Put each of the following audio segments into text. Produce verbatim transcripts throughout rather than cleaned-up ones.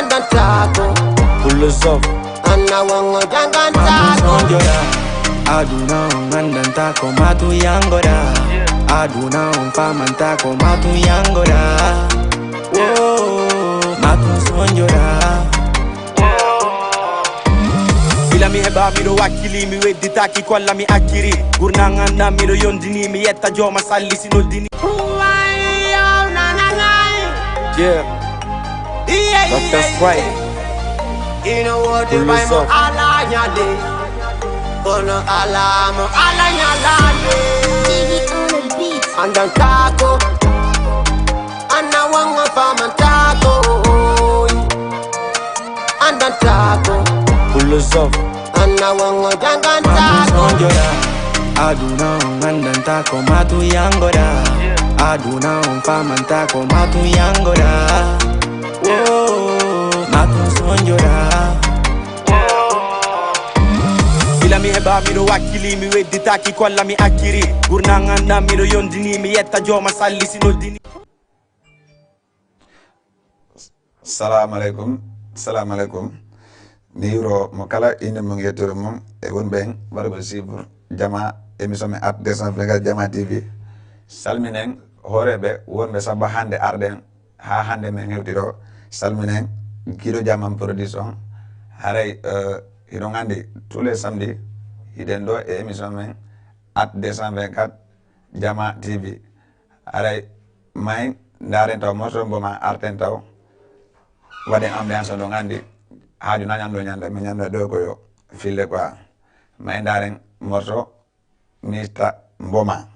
Dantako. Pull us up. Anna wango dangantako. Sonjora. Aduna on andantako matu yangora. Aduna on famantako matu yangora. Oh, matu sonjora. Ila mi heɓa miɗo wakkili mi wedditaki kolla mi acciri. Gurnan anna miɗo yondini mi yetta jooma salli si noddini. Yeah. Doctor Sprite. Ino wodi Pull bay us mo up. Ala nyande. Kono ala mo ala nyalande. Andantako. Anna wango famantako. Andantako. Pull us up. Anna wango dangantako. Sonjora. Aduna on andantako matu yangora. Aduna on famantako matu yangora. Oh, matu sonjora. Ila mi heɓa miɗo wakkili mi wedditaki kolla mi acciri. Gurnan anna miɗo yondini mi yetta jooma salli si noddini. Salamu aleykum. Salamu aleykum. Mi yuro mo kala inde mum yettore mum e wonɓe en waɗuɓe suivre Jama émission men Art deux cent vingt-quatre Jama T V. Salminen hooreɓe wonɓe sabba hannde arɗen haa hannde men hewti ɗo. Salminen Guiɗo Jaman Production. Haray, eh, hiɗon anndi tous les samedis hiɗen ɗo e émission men Art deux cent vingt-quatre Jama T V. Haray may ndaaren taw morceau mbo ma arten taw waɗen ambiance on ɗon anndi haaju na ñamɗo ñande mi ñamɗa ɗo ko yo fille quoi. May ndaaren morceau Mister Mboma.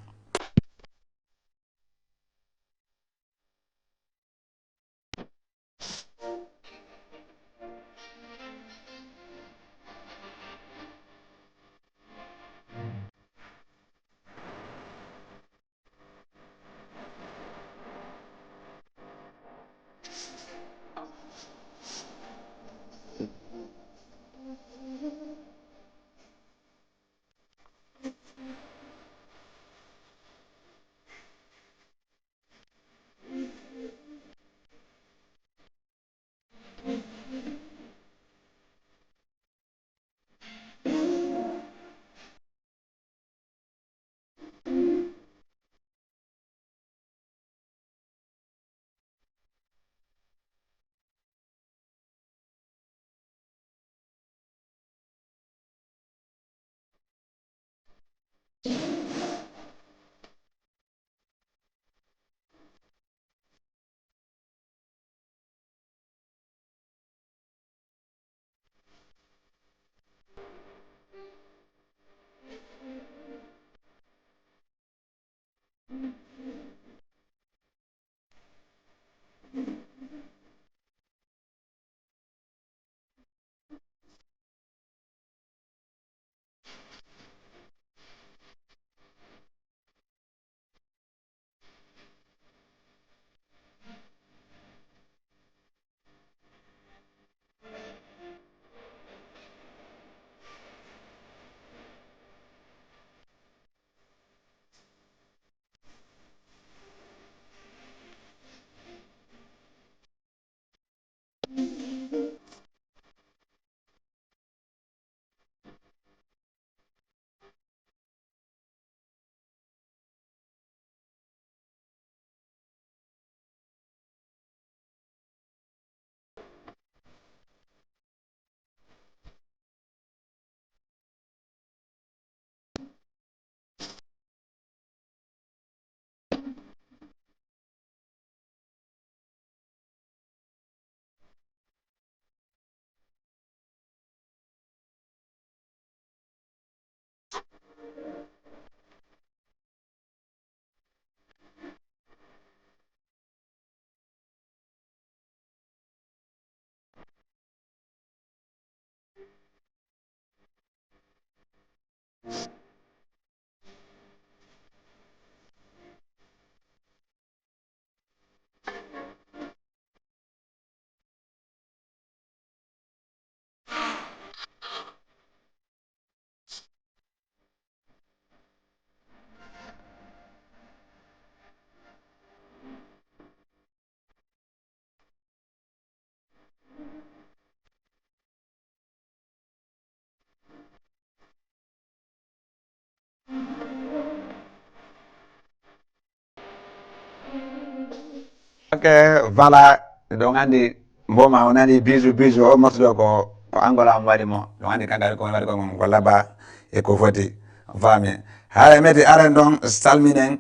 Ok, voilà. Ɗon anndi mboma o nani bisu bisu o mosɗo ko ko Angola mo waɗi mo. Ɗon anndi kankari ko waɗi ko ko laba e ko foti. Fami. Hare meti aren ɗon salminen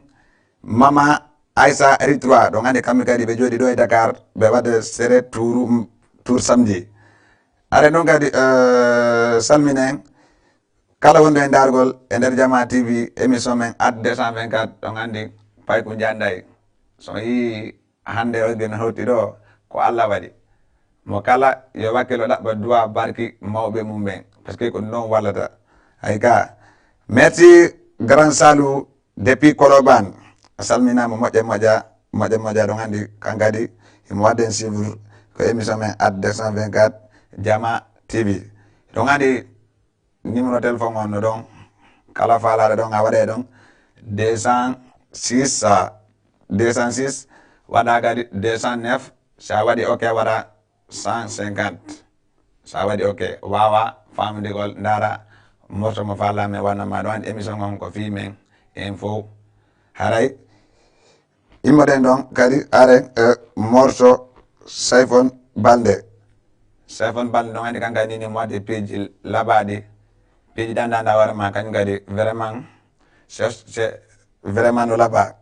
mama Aissa Ritroa. Ɗon anndi kammi kadi ɓe jooɗi ɗo e Dakar ɓe waɗde sere tour tour samedi. Aren ɗon kadi eh, salminen kala wonɗo e ndaargol e nder Jama T V émission men Ad deux cent vingt-quatre, ɗon anndi pay ko njanday. So yii hannde o geno hewti ɗo ko Allah waɗi. Mo kala yo wakkilo ɗaɓɓa duwa barki mawɓe mum ɓen. Parce que ko non wallata. Ay ka. Merci grand salut depuis Koloban. A salminaama moƴƴa moƴƴa moƴƴa moƴƴa ɗon anndi kankadi imo waɗden suivre ko émission men Ad deux cent vingt-quatre Jama T V. Ɗon anndi numéro téléphone on no ɗon kala faalaɗo ɗon a waɗe ɗon deux cent six deux cent six waɗa kadi deux cent neuf. Sa waɗi ok waɗa cent cinquante. Sa waɗi ok wawa famudigol ndara morso mo falami wannama ɗon anndi émission on ko fi men info. Haray immoɗen ɗon kadi aren e morso Sayfon Balde. Sayfon Balde ɗon anndi kanka nini mo waɗi piiji labaɗi piiji ɗanɗanɗa hoore ma kañum kadi vraiment c'est vraiment no laba.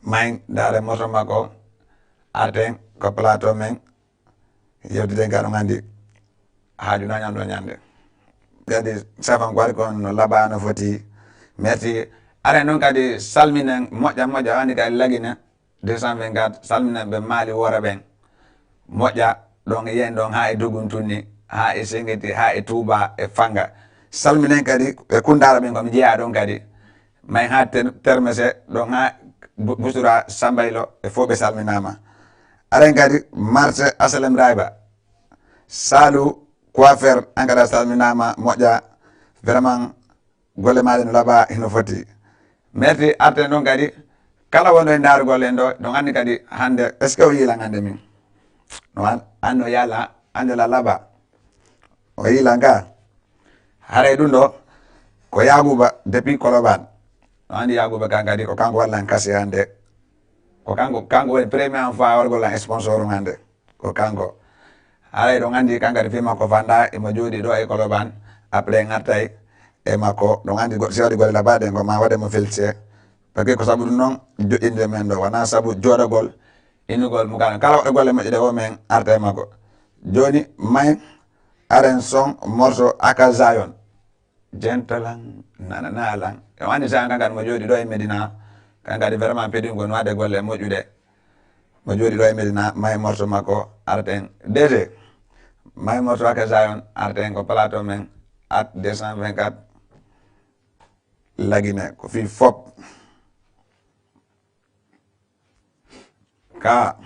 May ndaare morso makko arten ko plateau men yewtiden ka ɗon anndi haaju na ñamɗo ñande. Kadi safan ko waɗi kon no laba no foti. Merci. Aren ɗon kadi salminen moƴƴa moƴƴa o anndi kadi lagine deux cent vingt-quatre salminen ɓe maali woore ɓen. Moƴƴa ɗon e yen ɗon haa e dugun tunni haa e sengiti haa e tuuba e fanga. Salminen kadi ɓe kundara ɓen komi jeeya ɗon kadi may haa termese ɗon haa busura sambaylo e fof ɓe salminama. Aren kadi marché asalem rayba salu coiffeur an kadi a salminama moƴƴa. Vraiment golle maɗe no laaɓa hino foti. Merci arten ɗon kadi kala wonɗo e ndaarugol en ɗo ɗon anndi kadi hannde est ce que o yiilan hannde min no anno yala anndela laaɓa o yiilan ka. Haray ɗum ɗo ko yaguba depuis koloban. No anndi yaguba kan kadi ko kanko wallan kasi hannde ko kanko kanko woni première fois wargol lan sponsor um hannde. Ko kanko haray ɗon anndi kankadi fii makko fanda imo jooɗi ɗo e koloban. Après ngartay e makko ɗon anndi goɗɗo si waɗi golle labaɗe ngo ma waɗe mo feltie. Parce que ko sabu ɗum noon joɗɗinde men ɗo wona sabu jooɗagol innugol mo kala kala waɗa golle moƴƴe ɗe o men arta e makko. Jooni may aren son morso aka zayon. Jentalan nananalan e wani sa kankan mo jooɗi ɗo e medina. Kankadi vraiment pedingol no waɗde golle moƴƴuɗe. Mo jooɗi ɗo e medina may morso makko arten dg may morso aka zayon arten ko plateau men at deux cent vingt-quatre. Lagine ko fii fop ka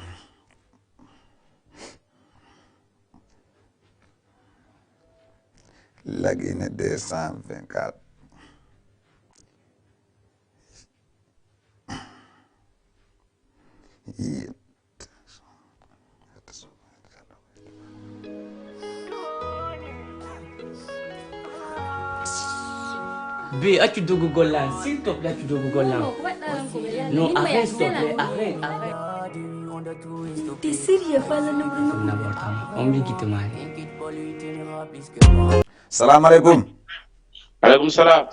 lagine deux cent vingt-quatre. Bi accu duggu gollan, s'il te plaît accu duggu gollan. Non, arrête s'il te plaît, arrête, arrête. T'es sérieux, fala no no. N'importe quoi. On vit qui te marie. Salam alaikum. Alaikum salam.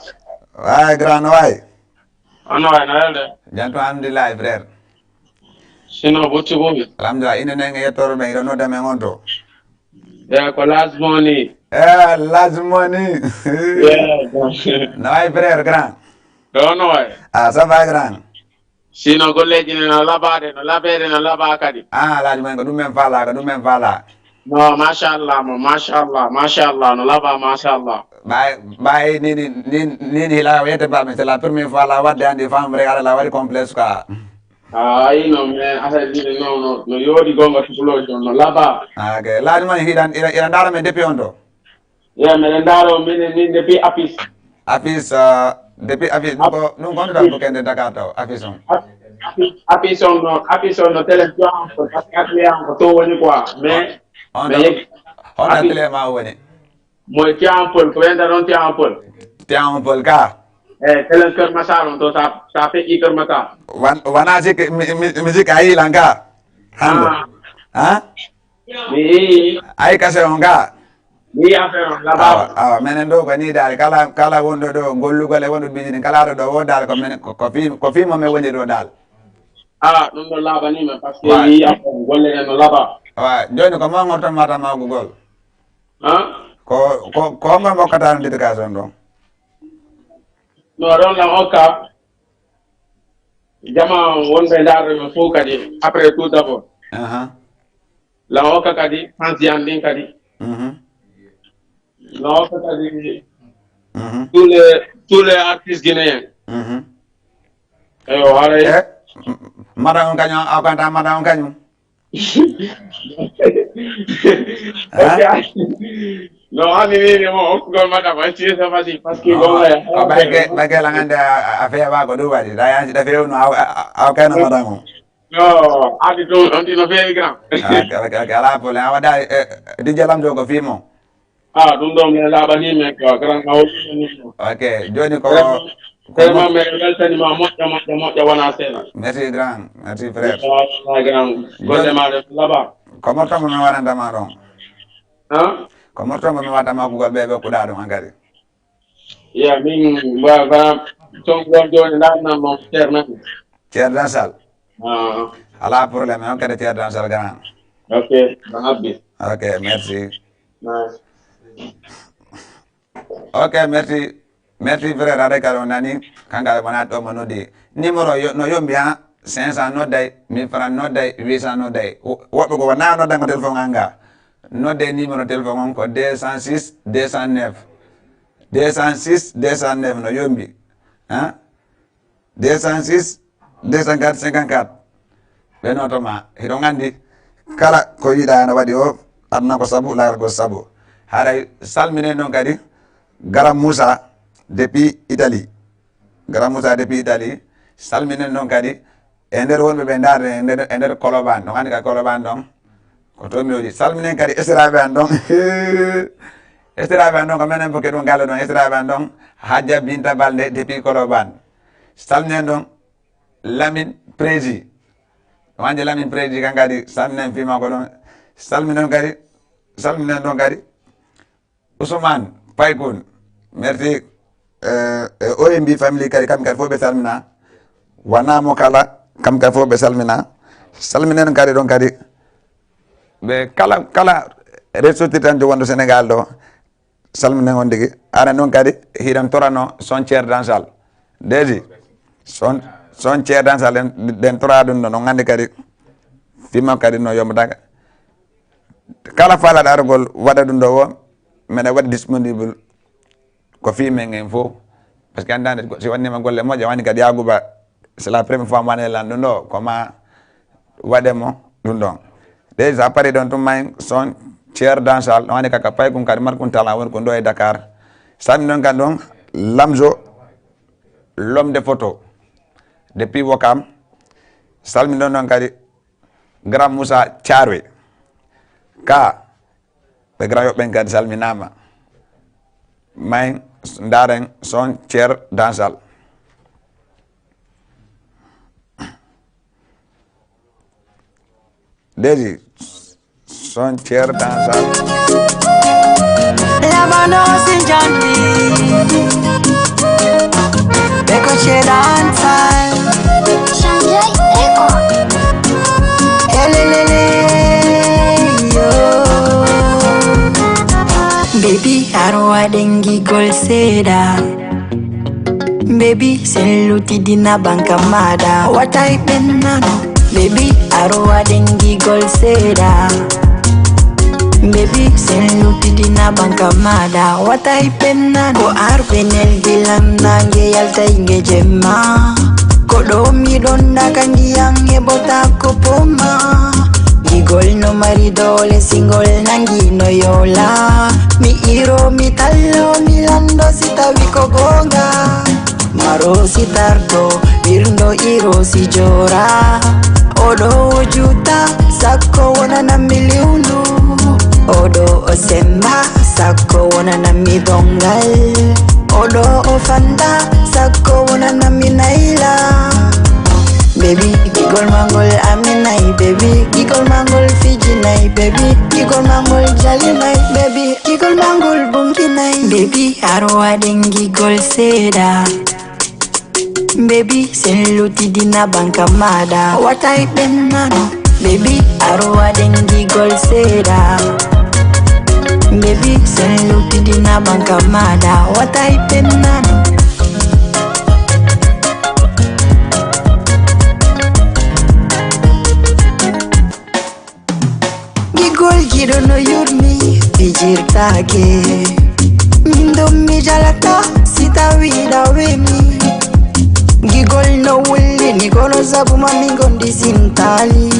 Waay grand waay. Ano waay na yelde. Janto alhamdulillah frère. Sino botti bomi. Alhamdulillah ino nenge yettoro men ino nodda men on to. Ya ko last money. Eh last money. Yeah. No waay frère grand. Ɗo no waay. Ah ça va grand. Sino golleji ne no labade no labede no laba kadi. Ah alhaji man ko ɗum men fala ko ɗum men fala. No machallah mo machallah machallah no laba machallah. Ɓay ɓay nini nin nin hila wiyete ba mais c'est la première fois la wadde andi femme rek ala la waɗi complexe quoi. Ayi no mais affaire ɗiɗi no no no yooɗi gonga technologie no laba. Ah, ok laaji man hiɗan ira ira ndara men depuis on to. Ya meɗen ndaaro minen min depuis apis. Affiche euh, depuis affiche ɗum ko ɗum ko honto tan ko kende Dakar taw affiche on. Apis on no apis on no télé joan ko parce que atelier an ko to woni quoi mais On mais yeg honto atelier ma woni. Moy tiampol ko wenda ɗon tiampol. Tiampol ka. E télé kër masar on to sa sa feƴƴi kër masar. Wan wana sik musique a yilan ka. Hande. Ah. Ha? Mi yi. Ay kase on ga. Mi yi affaire on laba. Awa, awa, menen ɗo ko ni daal, kala, kala wonɗo ɗo gollugol e wonɗo bijini, kala ɗo ɗo wo daal ko men, ko, ko fi, ko fi mo men woni ɗo daal. Ah, ɗum ɗo laaɓanii men, parce que mi yi affaire golle ɗen no laba. Wa, joni ko mo ngorton mata mawgugol? Ha? Ko, ko, ko mo mokkata dédication ɗon? No, ɗon la okka. Jama wonɓe ndaarde men fof kadi, après tout d'abord. Aha. La okka kadi, fans yan ɗin kadi. Mhm. La okka kadi, mhm, tous les, tous les artistes guinéens. Mhm. Eyo, haray. Eh, m-, madan on kañum, a kanta madan on kañum. Ok. No, hani ni, ni mo, okkugol mata ko, si, c'est facile, parce que, ah, bon, eh, ko ɓayke, ɓayke la ngande a, a, a feewa ko ɗum waɗi, da yanti da feewno, a, a, a, a kayna mata mo. No, adi ɗum, on ɗi no feewi grand. Ok, ok, ok, ala problème, a waɗa, eh, D J Lamzo ko fii mo. Ah, ɗum ɗo mi laaɓanii men ko, grand, a hollii men ɗum. Ok, jooni ko, vraiment, ko vraiment, mo- mi weltanii ma moƴƴa, moƴƴa, moƴƴa, wonaa seeɗa. Merci grand, merci frère. Wallahi grand, golle ma ɗe laba. Ko morto mo mi waɗanta ma ɗon? Ha? Ko morto mo mi waɗanta ma kugol ɓe ɓe kuɗa ɗum hankadi. Ya, min, ba, ba, ton gol jooni ndan nan non, Ceerno. Ceerno Dansal. Ah. Ala problème, on kadi Ceerno Dansal grand. Ok, ba habbi. Ok, merci. Nice. Ok, merci. Merci frère, aɗa kadi o nani, kanka wona ɗo mo noddi. Numéro yo, no yombi ha, cinq cents nodday, mille francs nodday, huit cents nodday. Wo-, woɓɓe ko wona noddango téléphone an ga. Nodde numéro téléphone on ko deux cent six, deux cent neuf. Deux cent six, deux cent neuf no yombi. Hein? Deux cent six, deux cent quatre, cinquante-quatre. Ɓe noto ma, hiɗon anndi kala ko yiɗa ene waɗi o, aduna ko sabu, laakara ko sabu. Haray salminen noon kadi Garam Moussa depuis Italie. Garam Moussa depuis Italie, salminen noon kadi e nder wonɓe ɓe ndaarde e nder, e nder Koloban. Ɗon anndi ka Koloban ɗon, ko toon mi woni. Salminen kadi esiraaɓe an ɗon. Esiraaɓe an ɗon, ko menen fof ke ɗum galle ɗon, esiraaɓe an ɗon, Hajja Binta Balde depuis Koloban. Salminen ɗon, Lamine Prési. Wanje Lamine Prési kan kadi salminen fii makko ɗon. Salminen kadi, salminen ɗon kadi. Ousmane Paykun. Merci. Eh, eh, O M B family kadi kam kadi fof ɓe salmina. Wona mo kala kam kadi fof ɓe salmina. Salminen kadi ɗon kadi. Ɓe kala, kala ressortissant wonɗo Sénégal ɗo. Salminen on tigi. Aɗa noon kadi hiɗen torano son ceer dansal. Deedi. Son, son ceer dansal ɗen, ɗen tora ɗum ɗon, on anndi kadi fii makko kadi no yombata. Kala faalaɗo argol waɗa ɗum ɗo o, meɗa waɗi disponible ko fii men en fof. Parce que anndande si wannima golle moƴƴa, wani kadi Yaaguba, c'est la première fois mo wani lan ɗum ɗo, ko ma waɗe mo ɗum ɗon. Déjà pari ɗon tun may son ceer dansal, wani kaka pay kun kadi mar kun tala won kun ɗo e Dakar. Salmi ɗon kadi ɗon Lamzo, l'homme de photo, depuis Wakam. Salmi ɗon ɗon kadi Grand Moussa Thiaroye. Ka ɓe grand yoɓɓen kadi salminaama. May ndaaren son ceer dansal. Deedi, son ceer dansal. Labano si jandi. Beko ceer dansal. Shanjay Record. Elelele, yo. Baby, arwa dengi gol seda. Baby, sen luti dina banka mada. What I been nano? Baby, arwa dengi gol seda. Baby, sen luti dina banka mada. What I been nano? Ko arbenel bilam nange yalta inge jemma. Ko ɗo miɗon daka ndiyam heɓota ko poma. Gigol no mari doole singol nangi no yola. Mi iro mi tallo mi lando si tawi ko gonga. Maro si tarto ɓirɗo iro si jora. Oɗo o juta sakko wonana mi liwlu. Oɗo o semba sakko wonana mi dongal. Oɗo o fanda sakko wonana mi nayla. Baby, gigol mangol aminai baby, gigol Baby, gigol mangol jali nay. Baby, gigol mangol bunki nay. Baby, arwa dengigol seda. Baby, sen luti dina banka mada. Watai ben nano. Baby, arwa dengigol seda. Baby, sen luti dina banka mada. Watai ben nano. Gigol giɗo no yurmi fijirtaake. Min ɗon mi jalata si tawi ɗawemi. Gigol no wullini kono sabu ma min gondi sintali.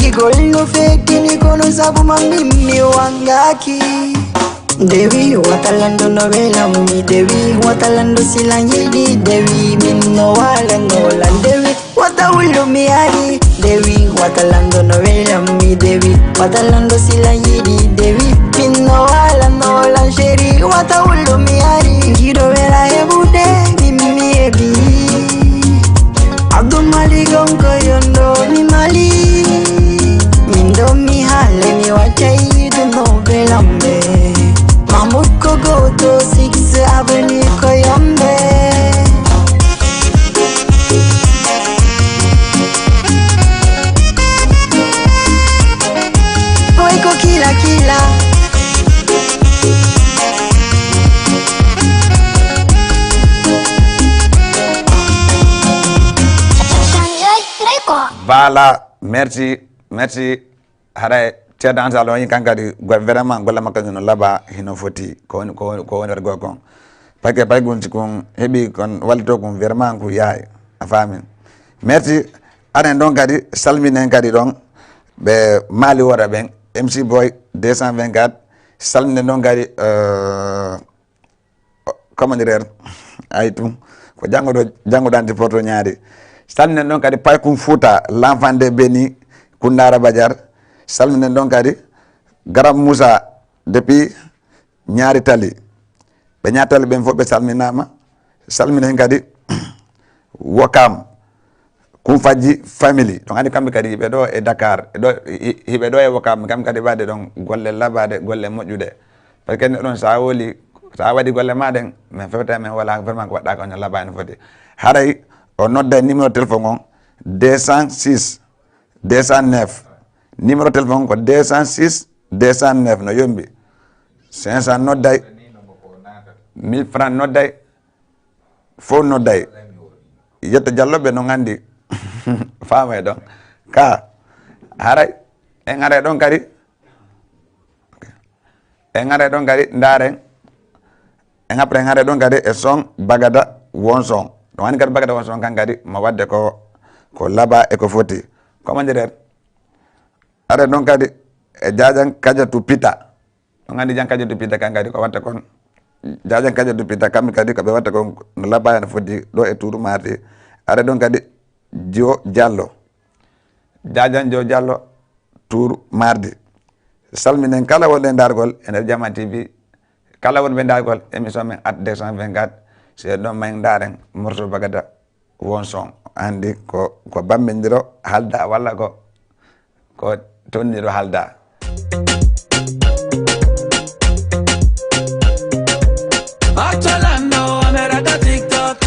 Gigol no feddini kono sabu ma min mi wangaki. Dewi watalando no welammi. Dewi watalando silan yiɗi. Dewi min no walano lan. Dewi wata wullu mi ari. Dewi wata lando no welam mi. Dewi wata lando sila yiɗi. Dewi min no wala no lan sheri. Wata wullu mi ari. Giɗo wela heɓude min mi heɓi. Abdul Malik on ko yondo mi mali. Min ɗo mi halle mi waccay yiɗu no welamɓe. Mahmoud ko goto six avenue ko yambe. Boy ko kila kila. Voilà, merci, merci. Haray ceerno Ansal on, kan kadi go-, vraiment golle makko no laaɓa, hino foti ko woni, ko woni, ko woni waɗgol kon. Parce que paygol si kon heɓi kon wallito kon vraiment ko yaay. A faami? Merci. Aɗen ɗon kadi salminen kadi ɗon ɓe Mali wora ɓen, M C Boy deux cent vingt-quatre. Salminen ɗon kadi, euh, comment dirais, ay tum ko janngo ɗo, janngo ɗanti porto ñaari. Salminen ɗon kadi Paykun Fuuta, l'enfant de Beni, Kundara Badiar. Salminen ɗon kadi Garam Moussa depuis Ñaari Tali. Ɓe Ñaari Tali ɓen fof ɓe salminaama. Salminen kadi Wokam. Kumfajji family. Ɗon anndi kamɓe kadi hiɓe ɗo e Dakar, ɗo, hi-, hiɓe ɗo e Wokam, kamɓe kadi waɗde ɗon golle labaɗe, golle moƴƴuɗe. Parce que neɗɗo ɗon, sa woli, sa waɗi golle ma ɗen, min fewta min wala vraiment ko waɗɗa ko no laaɓa no foti. Haray o nodda numéro téléphone on, deux cent six, deux cent neuf. Numéro téléphone ko deux cent six, deux cent neuf, no yombi. Cinq cents nodday, mille francs nodday, fof nodday. Yetta Jallo ɓe no nganndi. Faamay ɗon. Ka, haray, en aray ɗon kadi. En aray ɗon kadi, ndaaren. En après, en aray ɗon kadi e son Bagada Won Son. Ɗum woni kadi Bagada Won Son kan kadi, mo waɗde ko, ko laaɓa e ko foti. Comment dirais? Aray ɗon kadi e Jajan Kajatu Pita. On anndi Jan Kajatu Pita kan kadi ko watta kon. Jajan Kajatu Pita kamɓe kadi ko ɓe watta kon no laaɓa no foti ɗo e Tuuru Mardi. Aray ɗon kadi Jo Jallo. Jajan Jo Jallo, Tuuru Mardi. Salminen kala wonɓe ndaargol e nder Jama T V. Kala wonɓe ndaargol émission men at deux cent vingt-quatre. Si ɗon may ndaaren morceau Bagada Won Son. Anndi ko, ko bammbindiro haalda walla ko, ko tonniro haalda. Achalando, ame raga TikTok.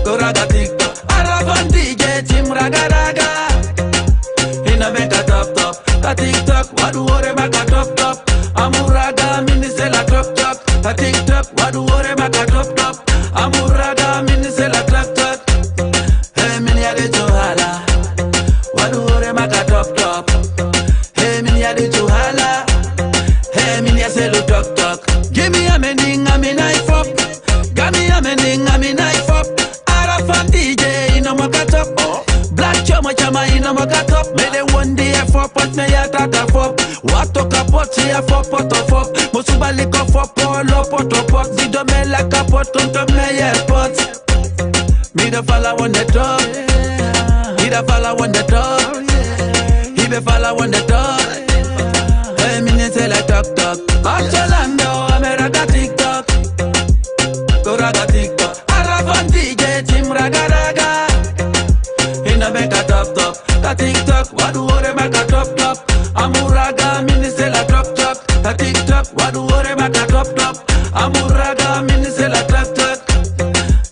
Go raga TikTok. Arafan D J, team raga raga. Ina make a top top. Ka TikTok, waɗu hoore ma ka top top. Amu raga, min se la top top. Ka TikTok, waɗu hoore ma ka top top. Amu raga, min se la top top. Hey, min ya de to hala. Waɗu hoore ma ka top top. Hey, min ya de to hala. Hey, min ya se lu tok tok. Give me a meaning, a me knife up. Got me a meaning, a me knife up. Arafan D J, ino mo ka top. Black Chama Chama, ino mo ka top. Me de one day a fop, but me ya tata fop. Wato kapot, si a fop, poto fop. Mo subali ko fop, polo, poto pot. Di do me la kapot, tonto me ya pot. Me the follow on the top. He the follow on the top. He be follow on the top. Hey, me need to like talk talk. Achalando, ame raga TikTok. Go raga TikTok. Arafan D J, team raga raga. Ina make a top top. Ka TikTok, waɗu hoore ma ka top top. Amu raga. Ka TikTok, waɗu hoore ma ka top top. Amour raga, min c'est la tok tok.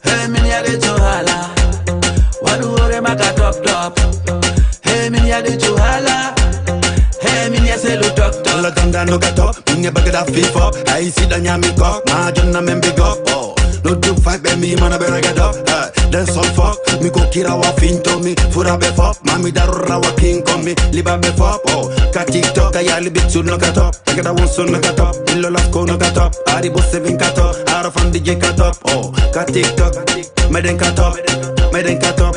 Hey, min yaɗe johala. Waɗu hoore ma ka top top. Hey, min yaɗe johala. Hey, min yaselu tok tok. Alla ganda no ka top, min e bagada fifo. Ay, si da nyami kok, ma jonna men big up. Oh, no two five be mi mana be raga dop. Eh, den sol fok, mi ko kira wa finto mi. Fura be fop, mami darura wa king komi. Liba be fop, oh, ka TikTok, ka yali big sur no ka top. Tagada won sun no ka top, illo las ko no ka top. Ari bo seven ka top, ara fan D J ka top. Oh, ka TikTok, meden ka top, meden ka top.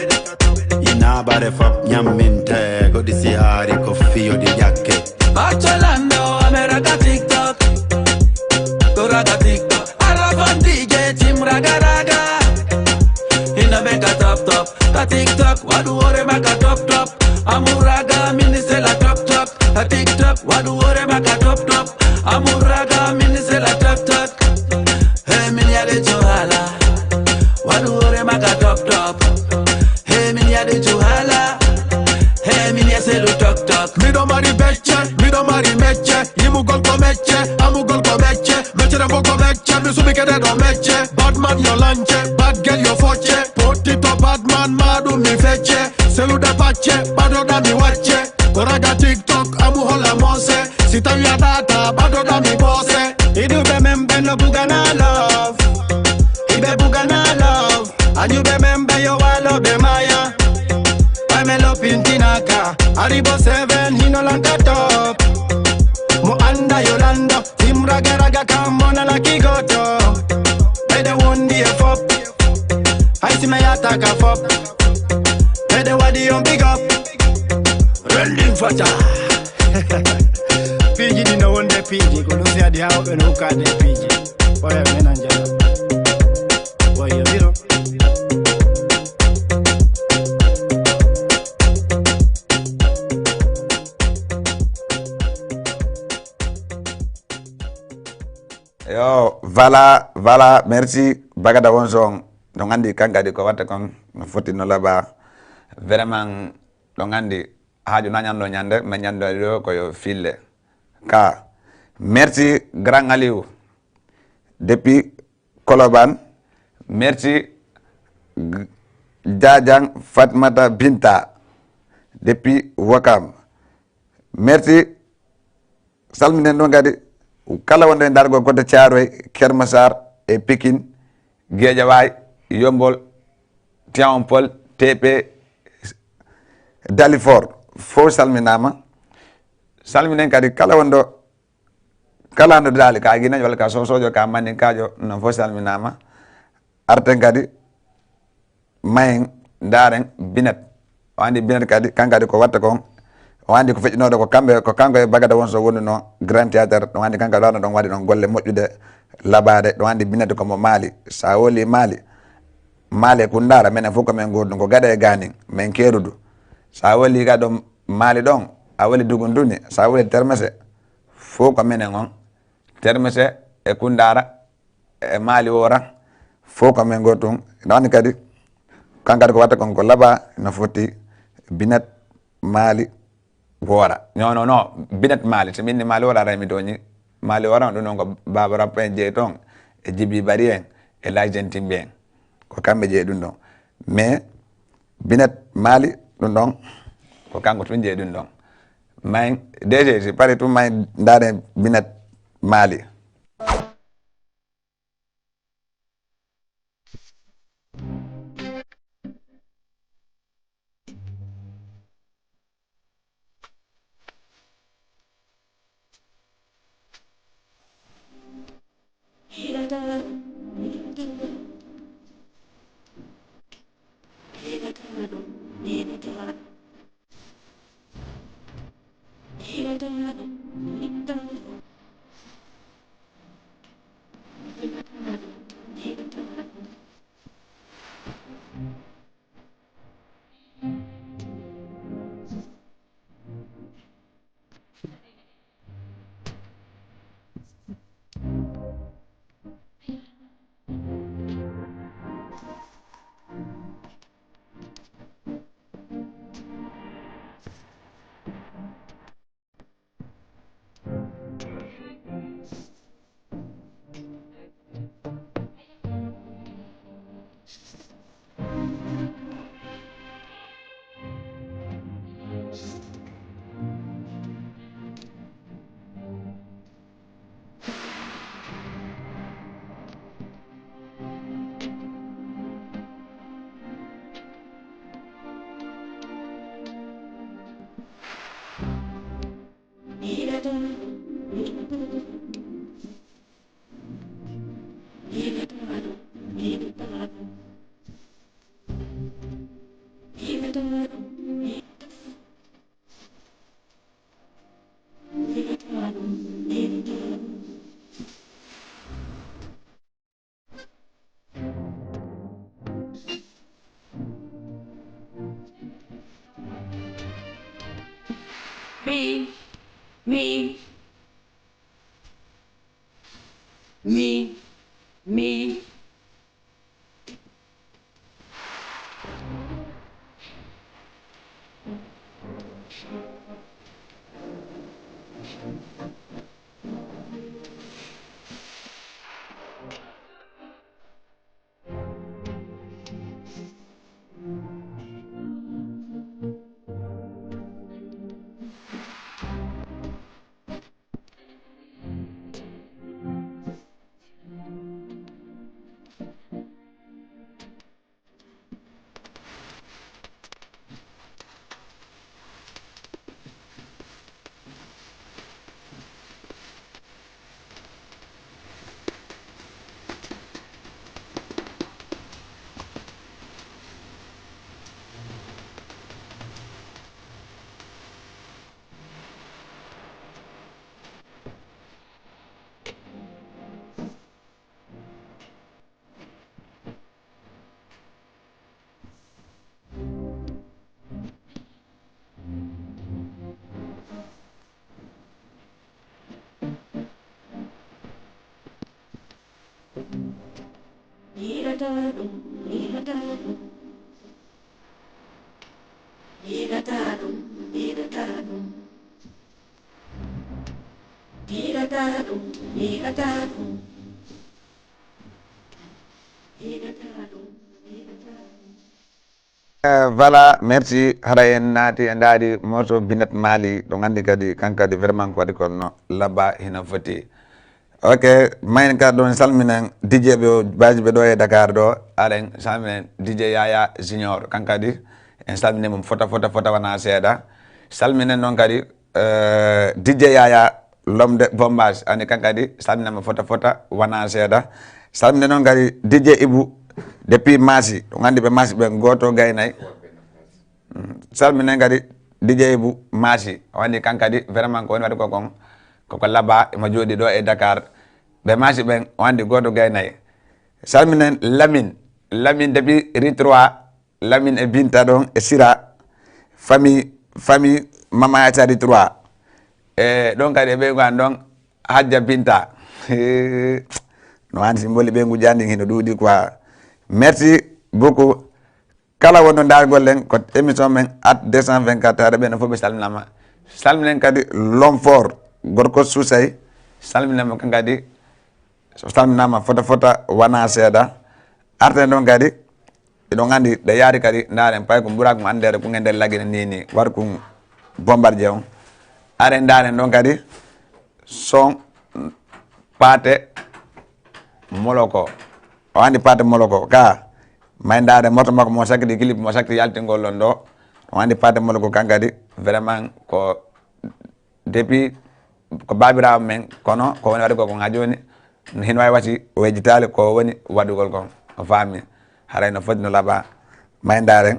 Ina bare fop nyaminte, go di si ari ko fiyo di yakke. Bacolando, amera ka TikTok. Go raga TikTok, ara fan D J team raga raga. Ina be ka top top, ka TikTok, waɗu hoore ma ka top top. Amour raga, min c'est la tok tok. Ka TikTok, waɗu hoore ma ka top top. Amour raga, min c'est la tok tok. Hey, min yaɗe johala. Waɗu hoore ma ka top top. Hey, min yaɗe johala. Hey, min yaselu tok tok. Miɗo mari becce, miɗo mari mecce. Yimugol ko mecce, amugol ko mecce. Mecce ɗe fof ko mecce, mi suɓi kede ɗo mecce. Badman yo lance, bad girl yo focce. Pottito badman, ma ɗum mi fecce. Seluɗe pacce, ɓadoɗa mi wacce. Ko raga TikTok, amu holla monse. Si tawi a ɗaata, ɓadoɗa mi ɓoose. Iɗuɓe men ɓe no bugana love. Iɓe bugana love. Añuɓe men ɓe yo walo ɓe maya. Ɓay men lopintinaka. Aribo seven hino lanta top. Mo anda yo lando. Team raga raga kam mo nana kigoto. Ɓeyde wondi e fop. Hay si mi yahata ka fop. Ɓeyde waɗi on big up. Rending fata. Piiji ɗi no wonde piiji. Ko ɗum si adi ha woɓɓe no hukkaade e piiji. Oya menan jala. Oya biro. Yo, voilà, voilà, merci. Bagada won son. Ɗon anndi kan kadi ko watta kon no foti no laba. Vraiment, ɗon anndi haaju na ñanndo ñande, mais ñanndo ɗo ko yo fille. Ka, merci, grand Aliou. Depuis Koloban, merci, G-, Jajang Fatmata Binta. Depuis Wakam, merci. Salminen ɗon kadi kala wonɗo e dargol koto Thiaroye, Kermassar e Pikine, Guédiawaye, Yeumbeul, Tivaouane Peulh, T P, Dalifort, fof salminaama. Salminen kadi kala wonɗo, kala no daali ka Guinéen walla ka Sosojo, ka Mandinkaajo, non fof salminaama. Arten kadi, mayen, ndaaren Binet. O anndi Binet kadi, kan kadi ko watta kon. O anndi ko feƴƴunooɗo ko kamɓe, ko kanko e Bagada won so wonduno Grand Théâtre. Ɗum anndi kanko ɗo ɗon waɗi ɗon golle moƴƴude, labaade. Ɗum anndi Binet ko mo Mali. Sa woli Mali, Mali e Kundara, menen fof ko men gootum, ko Gada e Ganin, men keerudu. Sa woli ka ɗo Mali ɗon, a woli Dugunduni, sa woli Termese, fof ko menen on. Termese e Kundara, e Mali wora, fof ko men gootum. Ina woni kadi, kan kadi ko watta kon ko laba, no foti Binet Mali wora. Non, non, non, Binet Mali, so min ni Mali wora, aray mi tooñi. Mali wora, ɗum ɗon ko Baba Rappo en jeyi toon, e Djiby Barry en, e Lagentimɓe en. Ko kamɓe jeyi ɗum ɗon. Mais Binet Mali, ɗum ɗon, ko kanko tun jeyi ɗum ɗon. Mais D G, si pari tun, mais ndaare Binet Mali. Mi, mi. Eh, voilà, merci. Hara en naati e ndaari morceau Binet Mali, ɗo nganndi kadi, kan kadi vraiment ko waɗi kono labba hina foti. Ok, mayen ka ɗon salminen D J ɓe o, baaji ɓe ɗo e Dakar ɗo, aren salminen D J Yaya Junior, kan kadi en salminen mum fota, fota, fota wana seeɗa. Salminen noon kadi, eh, D J Yaya Lomde Bombage, ani kan kadi salminama fota, fota wana seeɗa. Salminen noon kadi D J Ibu depuis Masi, ɗo nganndi ɓe Masi ɓen gooto gaynay. Mm, salminen kadi D J Ibu Masi, o anndi kan kadi vraiment ko woni waɗi ko kon, koko labba, emo jooɗi ɗo e Dakar. Ɓe Masi ɓen, o anndi gooto gaynay. Salminen Lamine, Lamine depuis rue trois, Lamine e Binta ɗon e Sira, famille, famille Mama Aïssa rue trois. E ɗon kadi e ɓeygu an ɗon, Hajja Binta. No an simboli ɓeygu jandi hino ɗuuɗi quoi. Merci beaucoup. Kala wonɗo ndaargol en ko émission men At deux cent vingt-quatre, taade ɓen fof ɓe salminama. Salminen kadi Lomfor, gorko Susay, salminama kan kadi. So salminama fota, fota wana seeɗa. Arten ɗon kadi, eɗon nganndi ɗe yaari kadi, ndaaren pay ko mburaak mo anndeede ko ngen nder lagine ni, ni, war kun Bombardier on. Aren ndaaren ɗon kadi, son Paate Moloko. O anndi Paate Moloko ka, may ndaare moto makko mo sakkiti, clip mo sakkiti yaltingol ɗon ɗo. O anndi Paate Moloko kan kadi, vraiment ko depuis ko baabiraawo men, kono ko woni waɗugol kon haa jooni, hino waawi wasi o yejjitaali ko woni waɗugol kon, o faami. Haray no foti no laɓa. May ndaaren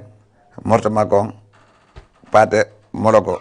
morto makko on, Paate Moloko.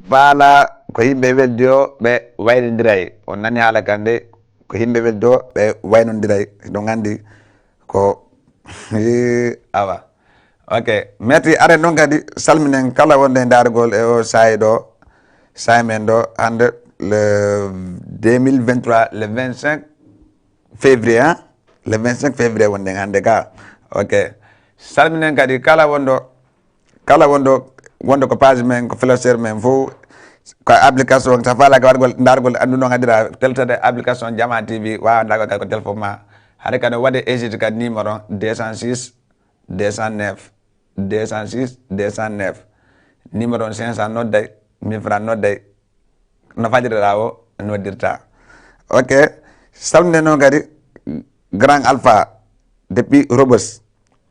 Faala ko yimɓe weldi o, ɓe waynondiray. On nani haala kan de, ko yimɓe weldi o, ɓe waynondiray. Hiɗon anndi ko, awa. Ok, merci. Aren ɗon kadi, salminen kala wonde e ndaargol e o saa'i ɗo, saa'i men ɗo, hannde le deux mille vingt-trois, le vingt-cinq février, hein? Le vingt-cinq février wonde hannde ka. Ok. Salminen kadi kala wonɗo, kala wonɗo, wonɗo ko page men, ko flasheur men fof, ko application, sa faala ka waɗgol, ndaargol, anndu noon haɗira, teltade application Jama T V, waawa ndaargol kadi ko téléphone ma. Haɗa kadi waɗe hésité kadi numéro deux cent six, deux cent neuf, deux cent six, deux cent neuf. Numéro on cinq cents nodday, mille francs nodday, no fajirɗa o noddirta. Ok, salminde noon kadi Grand Alpha depuis Rebeuss.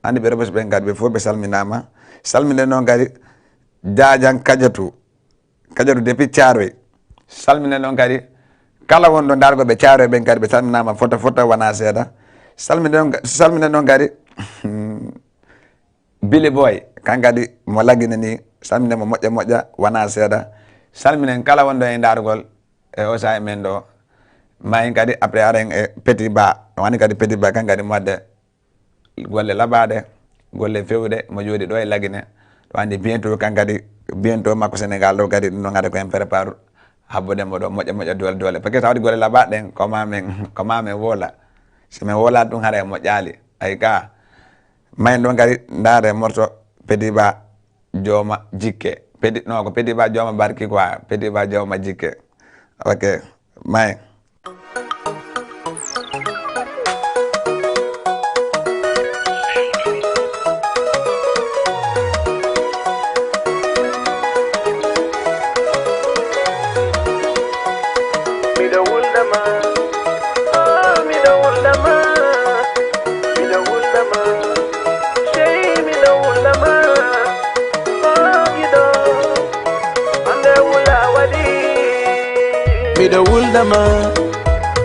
Anndi ɓe Rebeuss ɓen kadi ɓe fof ɓe salminaama. Salminde noon kadi Jaajan Kajatu, Kajatu depuis Thiaroye. Salminde noon kadi kala wonɗo ndaargol ɓe Thiaroye ɓen kadi ɓe salminaama fota fota wona seeɗa. Salminde noon, salminde noon kadi Billy Boy, kan kadi mo Lagine ni, salminde mo moƴƴa moƴƴa, wona seeɗa. Salminen kala wonɗo e ndaargol e o saa'i men ɗo. Mayin kadi après aren e Petit Ba, woni kadi Petit Ba kan kadi mo wadde golle laɓaaɗe, golle fewɗe, mo jooɗi ɗo e Lagine. Ɗo anndi bientôt kan kadi, bientôt makko Sénégal ɗo kadi ɗum ɗon hade ko en prépare habbude mo ɗo moƴƴa moƴƴa doole doole. Parce que sa waɗi golle laɓaaɗe ɗen, ko ma men, ko ma men woola. Si men woolaade ɗum hara e moƴƴaali. Ay ka, mayen ɗon kadi, ndaare morto Petit Ba Jooma Jikke. Petit, non, ko Petit Ba Jooma Barki quoi. Petit Ba Jooma Jikke. Ok, may. Miɗo wulda ma, oh, miɗo wulda ma, miɗo wulda ma, sey miɗo wulda ma, oh, giɗo, hande wula waɗi. Miɗo wulda ma,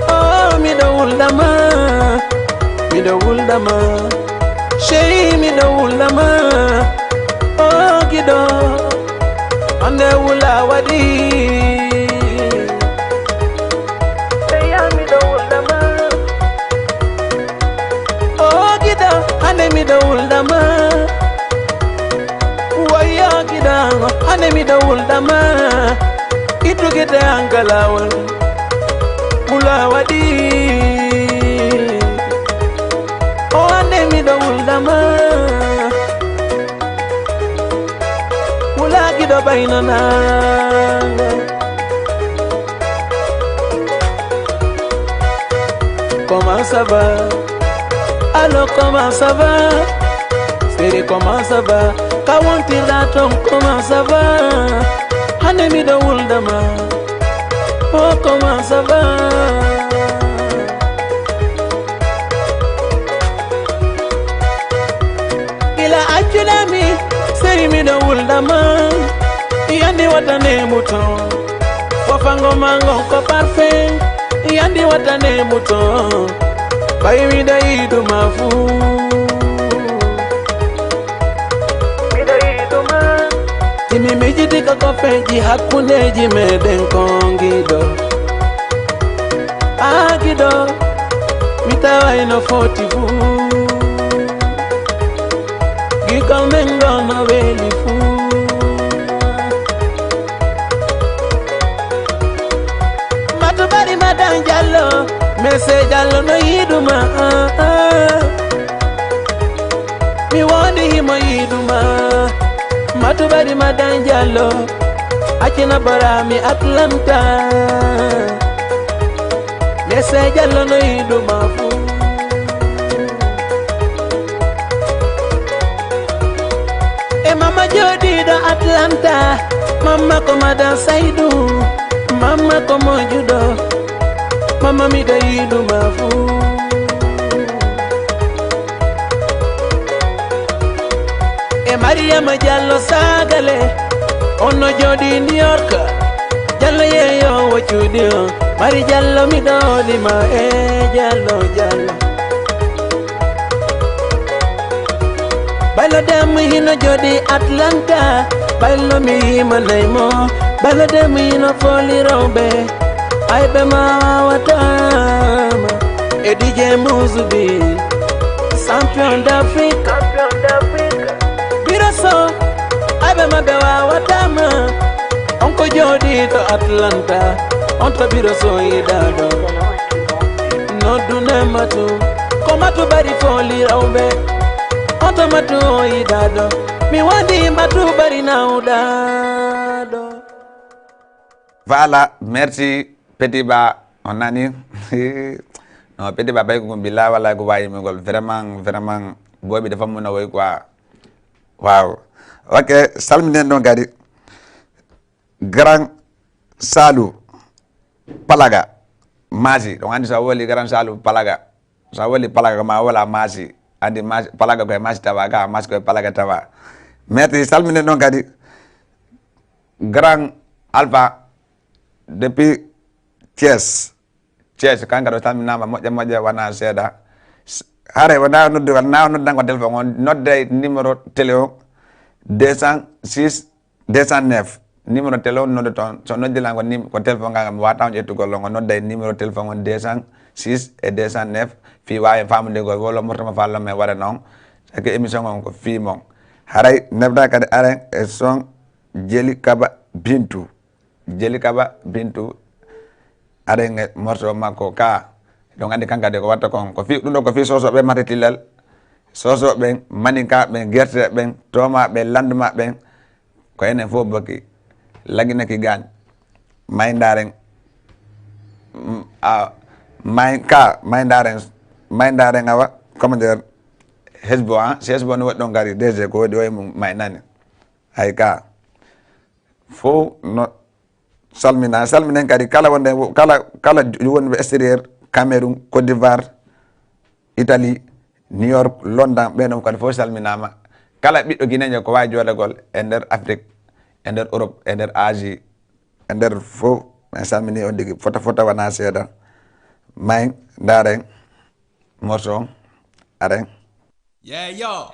oh, miɗo wulda ma, miɗo wulda ma, sey miɗo wulda ma, oh, giɗo, hande wula waɗi. Sey ya miɗo wulda ma. Oh, giɗo, hande miɗo wulda ma. Woyo, giɗo, hande miɗo wulda ma. Ittu gite an ka lawol. Wula waɗi. Oh, hande miɗo wulda ma. Wula giɗo bayno nanga. Comment ça va? Allô, comment ça va? Seri, comment ça va? Ka wontirɗa ton, comment ça va? Hande miɗo wulda ma. Oh, comment ça va? Gila accunami, seri miɗo wulda ma. Yandi watane muton. Wofango mango ko parfait. Yandi watane muton. Bayi miɗo yiɗuma fu. Miɗo yiɗuma. Timi mijiti ko ko feji hakkundeji meɗen kongiɗo. Ah, giɗo, mi taway no foti fu. Gikol men go no weli fu. Matu bari madan Jallo, mese Jallo no yiɗuma. Ah, ah. Mi wondi himo yiɗuma. Matu bari madan Jallo. Accina barami Atlanta. Mese Jallo no yiɗuma fu. E mama jooɗiiɗo Atlanta. Mama ko madan Saydu. Mama ko mojuɗo. Mama miɗo yiɗuma fu. E Mariama Jallo Sagale, on no jooɗi New York. Jallo yeeyo wo cuuɗi o. Mari Jallo miɗo lima e Jallo Jallo. Baylo Dem hino jooɗi Atlanta. Baylo mi yimanay mo. Bala dem ino foli rewɓe, ayɓe ma wawatama. E D J Musubi, champion d'Afrique. Biro so, ayɓe maɓɓe wawatama. On ko jooɗi to Atlanta, on to Biro so yiɗaɗo. Noddune matu, ko matu bari foli rewɓe. On to matu o yiɗaɗo, mi wadi matu bari nawɗaɗo. Voilà, merci Petit Ba, on nani. Non, Petit Ba, bay ko gum billah wala ko wayi mi gol vraiment vraiment bobi dafa mun a woy quoi. Waaw. Ok, salminen ɗon kadi. Grand Salu Palaga Masi, ɗon andi so a woli Grand Salu Palaga, so a woli Palaga ma wala Masi, andi Masi, Palaga koye Masi tawa ga, Masi koye Palaga tawa. Merci, salminen ɗon kadi. Grand Alpha depuis Thiès. Thiès, kanka ɗo salminaama moƴƴa moƴƴa, wona seeɗa. Hare wona noddu, wona noddan ko téléphone on, nodday numéro télé on deux cent six deux cent neuf. Numéro télé on nodde toon, so noddilan ko nim ko téléphone ngal mi wata on ƴettugol on, o nodday numéro téléphone on deux cent six et deux cent neuf, fii waawi famodegol wolo morto mo fallo men waɗa noon. Sake émission on ko fii mon. Haray nebda kadi aren e son Jeli Kaba Bintu. Jeli Kaba Bintu, aɗen e morceau makko ka. Ɗon andi kanka de ko watta kon. Ko fi ɗum ɗo ko fi sosoɓe mate tillal. Sosoɓen, maninkaɓen, gerteɓen, tomaɓen, landmaɓen. Ko enen fof bokki. Laginaki gañ. Maydaren. A may ka maydaren. Maydaren awa. Comment dire? Hesbo, hein? Si hesbo no waɗi ɗon gari D G ko waɗi oye mum maynani. Hay ka. Fof no salmina, salminen kadi kala wonde kala kala wonɓe extérieur, Cameroun, Côte d'Ivoire, Italie, New York, London, ɓe ɗon kadi fof salminama. Kala ɓiɗɗo guinéen ko wawi jodagol e nder Afrique, e nder Europe, e nder Asie, e nder fof. En salmini on tigi fota fota wona seeɗa. May ndaren morceau on. Aren. Yeah, yo.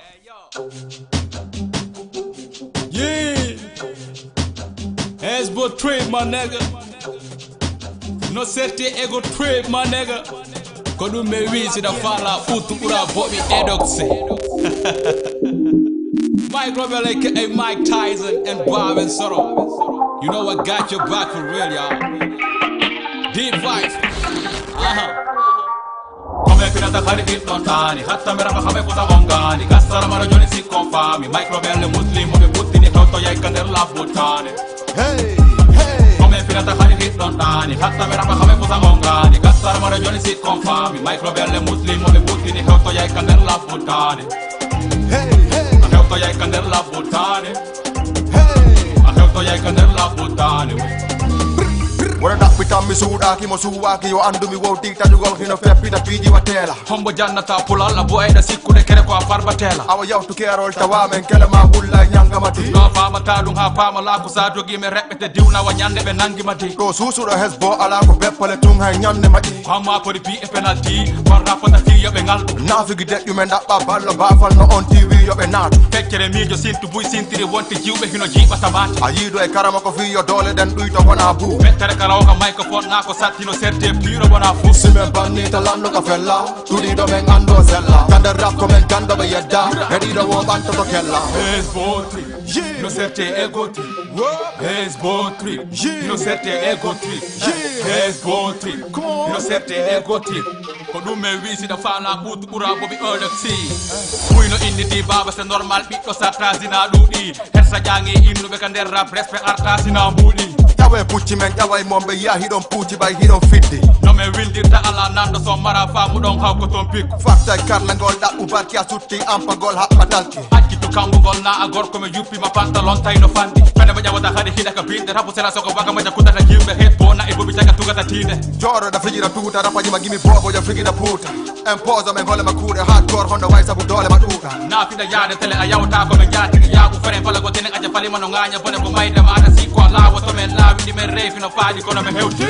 Yeah. Hezbo trip, my nigga. No sette ego trip, my nigga. Ko ɗum mi wi si da fala futu ɓura boɓi edoxe. Mike Robel aka Mike Tyson and Bob and Soro. You know I got your back for real, y'all. Deep vibes. Uh-huh. Kome finata kadi ɓiɗɗon ɗaani hatta mi rama kame kusa on gaani gassara mara joni sikkon faami microbelle muslim mo ɓe puttini hewtoyay ka nder labbo taane kome finata kadi ɓiɗɗon ɗaani hatta mi rama kame kusa on gaani gassara mara joni sikkon faami microbelle muslim mo ɓe puttini hewtoyay ka nder labbo taane a hewtoyay ka nder labbo taane a hewtoyay ka nder labbo taane Wona ɗaɓɓitan mi suuɗaaki mo suuwaaki yo anndu mi wowti taƴugol hino feppita piiji wa teela hombo jannata pulal a boyɗa sikkude kere ko a farbatela awa yawtu keerol tawa men kele ma wulla e ñangama di no famata ɗum ha pama laaku sa dogi men reɓɓete diwnawa ñande ɓe nangima di ɗo suusuɗo hesbo ala ko beppale tun hay ñande maƴi ko hamma kodi bi e penalti kon rappata fi yoɓe ngal nafigi deƴƴu men ɗaɓɓa ballo bafal no on tiwi yoɓe naatu feccere miijo sintu buy sintiri wonti jiwɓe hino jiiɓa tamate a yiido e karama ko fi yo doole ɗen ɗuyto wona buu mettere kala oka may ko fotna ko sattino serde piiro wona fuu simen banni talanno ka fella tuɗiɗo men anndo sella ka nder rap ko men ganndo ɓe yedda heɗiɗo wo ɓantoto kella no serte e goti hesbo trip no serte e goti hesbo trip no serte e goti ko ɗum men wi siɗa faala ɓuutu ɓura boɓi olexi ɓuyno innidi baba c'est normal ɓiɗɗo sattasina ɗuuɗi hersa ƴaŋi innuɓe ka nder rap respect artasina mbuuɗi ƴawe pucci men ƴaway mon ɓe yiya hiɗon puuci ɓay hiɗon fiddi no men windirta ala nanɗo so mara faamu ɗon hawko ton pikku fattay karlagol ɗaɓɓu barki a sutti ampagol haɓɓa talki accitu kambugol na a gorko mi yuppima pantalon tayno fandi fene mo ƴawata haɗi hiɗa ka binde rapu sela soko waga moƴa kudata yimɓe het bona e boɓi taga tugata tiinde joroɗa fijira tuuta rapaji ma gimi bobo yo figida puuta en poso men hoole ma kuuɗe hardcore hondo way sabu doole ma ɗuuɗa nafiɗa yaade tele a yawta ko men jaatigi yaagu fere bala go tenen aja falima no ŋaaña bone ko mayde maɗa si ko laawo to men laawiɗi men reefi no faaɗi kono men hewti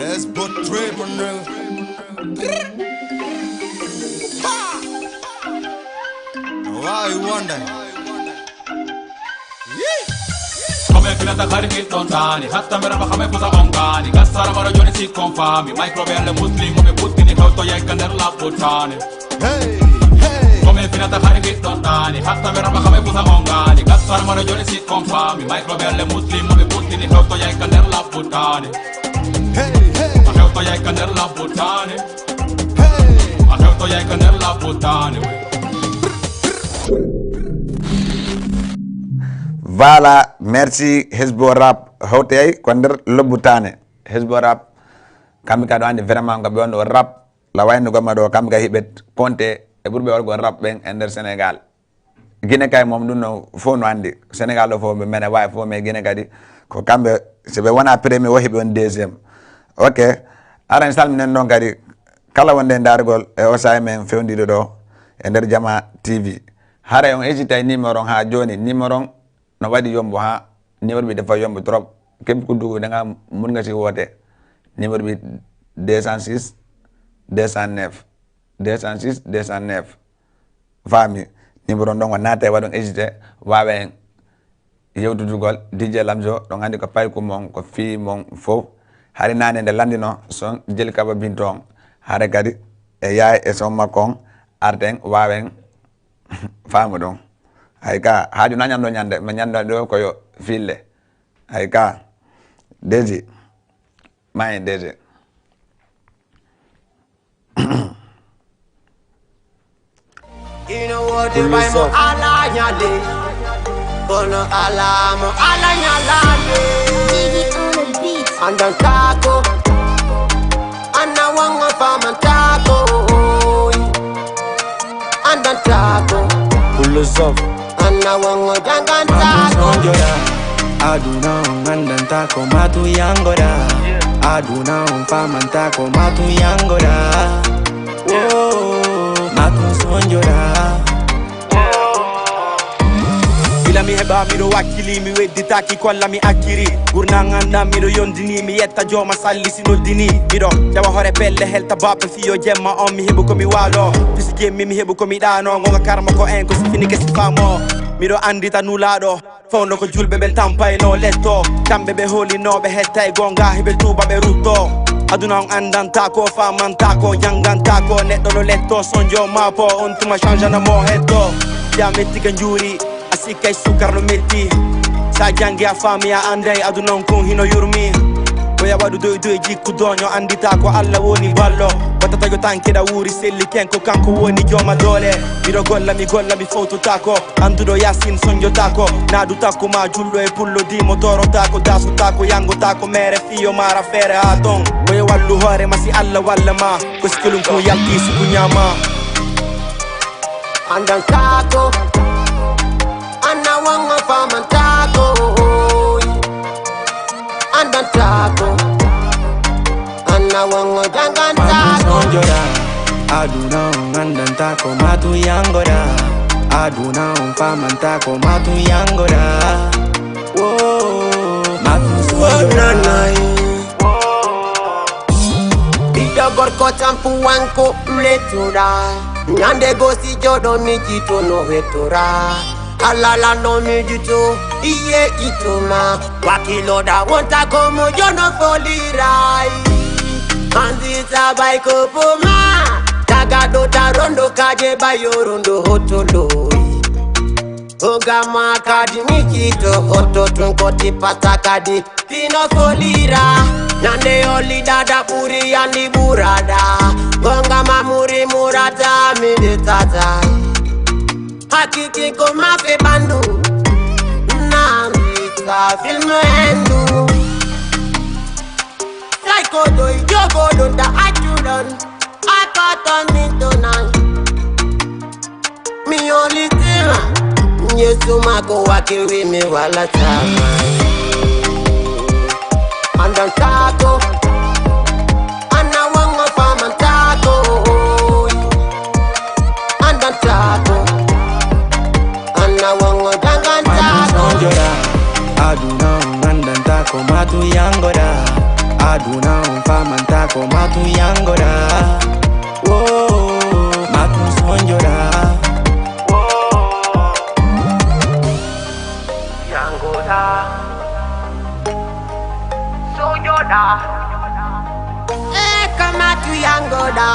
Yes, but trade my nigga. Why you wonder? Finata hari hiɗɗon taani, hatta mi rama kame kusa on gaani. Gassara maro joni sikkon faami, micro belle muslim, ɓe puttini hewto yekka nder labbo taani. Hey, hey. Kome finata hari hiɗɗon taani, hatta mi rama kame kusa on gaani. Gassara maro joni sikkon faami, micro belle muslim, ɓe puttini hewto yekka nder labbo taani. Hey, hey. A hewto yekka nder labbo taani. Hey. A hewto yekka nder labbo taani. Voilà, merci Hesbo Rap. Hewtoyay ko nder lobbutaane. Hesbo Rap, kamɓe kadi o anndi vraiment ko ɓe wonno rap. La wayno gomma ɗo, kamɓe kadi hiɓet konte e ɓurɓe wargo rap ɓen e nder Sénégal. Guinée kay moom ɗum no fof no anndi. Sénégal ɗo fof ɓe mene wawi fof, mais Guinée kadi ko kamɓe, so ɓe wona premier o heɓi on deuxième. Ok, aran salminen noon kadi kala wonde e dargol e o sahi men fewndiɗo ɗo e nder Jama T V. Haray on hesitay numéro on ha joni, numéro on no waɗi yombo ha numéro bi dafa yombo trop. Képp ku dugg da nga mun nga si woote numéro bi deux cent six deux cent neuf, deux cent six deux cent neuf. Faami numéro on ɗon o naate waɗon hésité wawen yewtudugol D J Lamzo ɗon andi ko payku mon ko fii mon fof. Hari nane nde landino son jeli kaba binto on, hare kadi e yaay e son makko on arten wawen faamu ɗum. Hay ka haaju na ñamɗo ñande mi ñamɗo ɗo ko yo fille. Hay ka deji ma en deji. Ino wodi way mo ala ñale kono ala mo ala ñalade. Andantako anna wango famantako. Andantako Pull us up. Anna wango jangantako. Sonjora. Aduna on andantako matu yangora. Aduna on famantako matu yangora. Oh, matu sonjora. Bila mi heɓa miɗo wakkili mi wedditaki kolla mi akkiri. Gurnan anndan miɗo yondini mi yetta jooma salli si noddini. Miɗo jawa hore pelle helta bappe fiyo jemma on mi heɓu komi waalo. Pisi jemmi mi heɓu komi ɗaano gonga karma ko en ko sifini kesi famo. Miɗo andita nulaɗo fawno ko julɓe ɓen tampayno letto. Kamɓe ɓe holinoɓe hetta e gonga heɓe tuuba ɓe rutto. Aduna on andanta ko famanta ko janganta ko neɗɗo no letto sonjo mapo on tuma changana mo hetto. Ya metti ka njuuri a sikkay sukar no metti. Sa jangi a faami a anday aduna on kun hino yurmi. Koya waɗu doy doy jikku doño andita ko allah woni ballo. Wata taƴo tankeɗa wuuri selli ken ko kanko woni jooma doole. Miɗo golla mi golla mi fowtotako. Anduɗo yasin sonjotako. Naadu takko ma julɗo e pullo dimo torotako dasotako yangotako mere fiyo mara feere ha ton. Koye wallu hoore ma si allah walla ma. Ko sikilum ko yalti suku ñama. Andantako anna wango famantako. Andantako anna wango jangantako. Sonjora. Aduna on andantako matu yangora. Aduna on famantako matu yangora. Oh, matu sonjora. Ɓiɗɗo gorko tampuwanko letuɗa. Ñande go si joɗo mijito no wetora. Alala no mijito iye itoma. Wakiloɗa wonta ko mo jono foliray. Andita bay ko poma. Tagaɗo ta rondo kaje bayo rondo hotoloyi. Ogama kadi mijito hoto tun ko tipata kadi. Pino folira nande oli dada ɓuri yandi ɓurada. Gonga ma muri murata minde tata. Hakiki ko mafe ɓandu. Nami sa film endu. Sai ko doi jogo don da ajudan. Akoton mi tonight. Mi only tema. Yesu mako wakiwi mi wala tama. Andantako. Anna wango famantako. Andantako. Anna wango dangantako. Sonjora. Aduna on andantako matu yangora. Aduna on famantako matu yangora. Oh, matu sonjora. Yangora. E kamatu yangoda.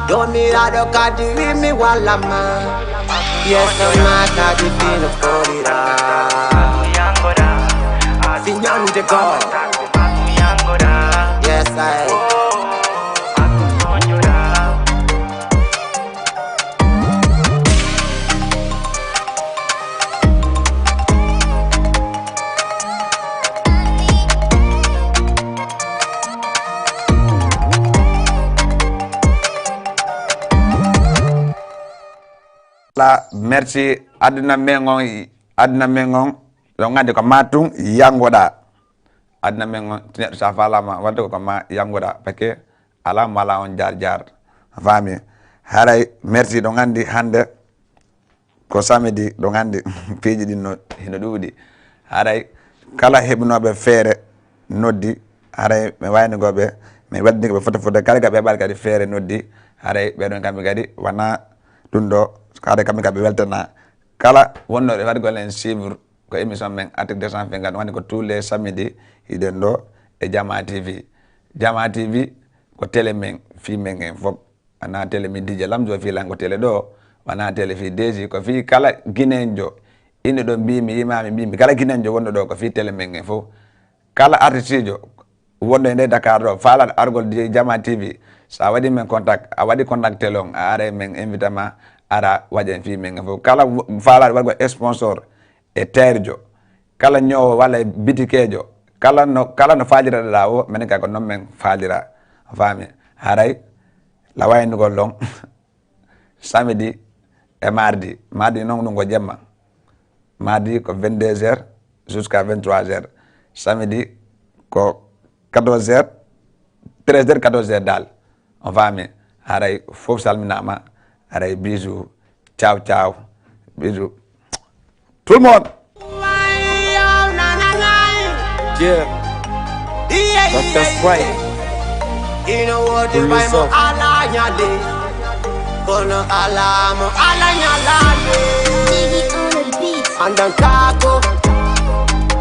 Domi rado kadi wimi walama. Yes, no mata di pino korira. Signor de God. Yes, I. La merci. Aduna men on, aduna men on, ɗon anndi ko ma tun yangoɗa. Aduna men on, neɗɗo sa falama wadde ko ma yangoɗa, parce que ala mala on jar jar. Fami? Haray merci, ɗon anndi hannde ko samedi, ɗon anndi piiji ɗin no hino ɗuuɗi. Haray kala heɓunooɓe feere noddi, haray mi wayni goɓe, mi weldini ɓe foto foto, kala gaɓe heɓaali kadi feere noddi, haray ɓe ɗon kamɓe kadi wana ɗum ɗo, haray kamɓe kadi ɓe weltana kala wonnoɓe fati golle en suivre ko émission men Article deux cent vingt-quatre, woni ko tous les samedi hiɗen ɗo e Jama T V. Jama T V ko télé men, fii men en fof. Wona télé mi D J Lamzo fii lan ko télé ɗo, wona télé fii D J, ko fii kala Guinéenjo innuɗo mbimi, yimami mbimi, kala Guinéenjo wonɗo ɗo ko fii télé men en fof. Kala artistijo wonɗo e nder Dakar ɗo, faalaɗo argol di-, Jama T V, so a waɗi men contact, a waɗi contact télé on, a ara e men invite ma, ara waɗen fii men en fof. Kala wo-, faalaɗo waɗgol sponsor e terjo, kala ñoowo walla e bitikeejo, kala no, kala no faaliraɗa o, minen kay ko non men faalira. A faami? Haray la waynugol ɗon. Samedi e mardi. Mardi noon ɗum ko jemma. Mardi ko vingt-deux heures jusqu'à vingt-trois heures. Samedi ko quatorze heures, treize heures, quatorze heures dal. On faami? Haray fof salminaama. Haray bisous. Ciao, ciao. Bisous. Tout le monde. Yeah. Doctor Sprite. Pull this up. Andan kako.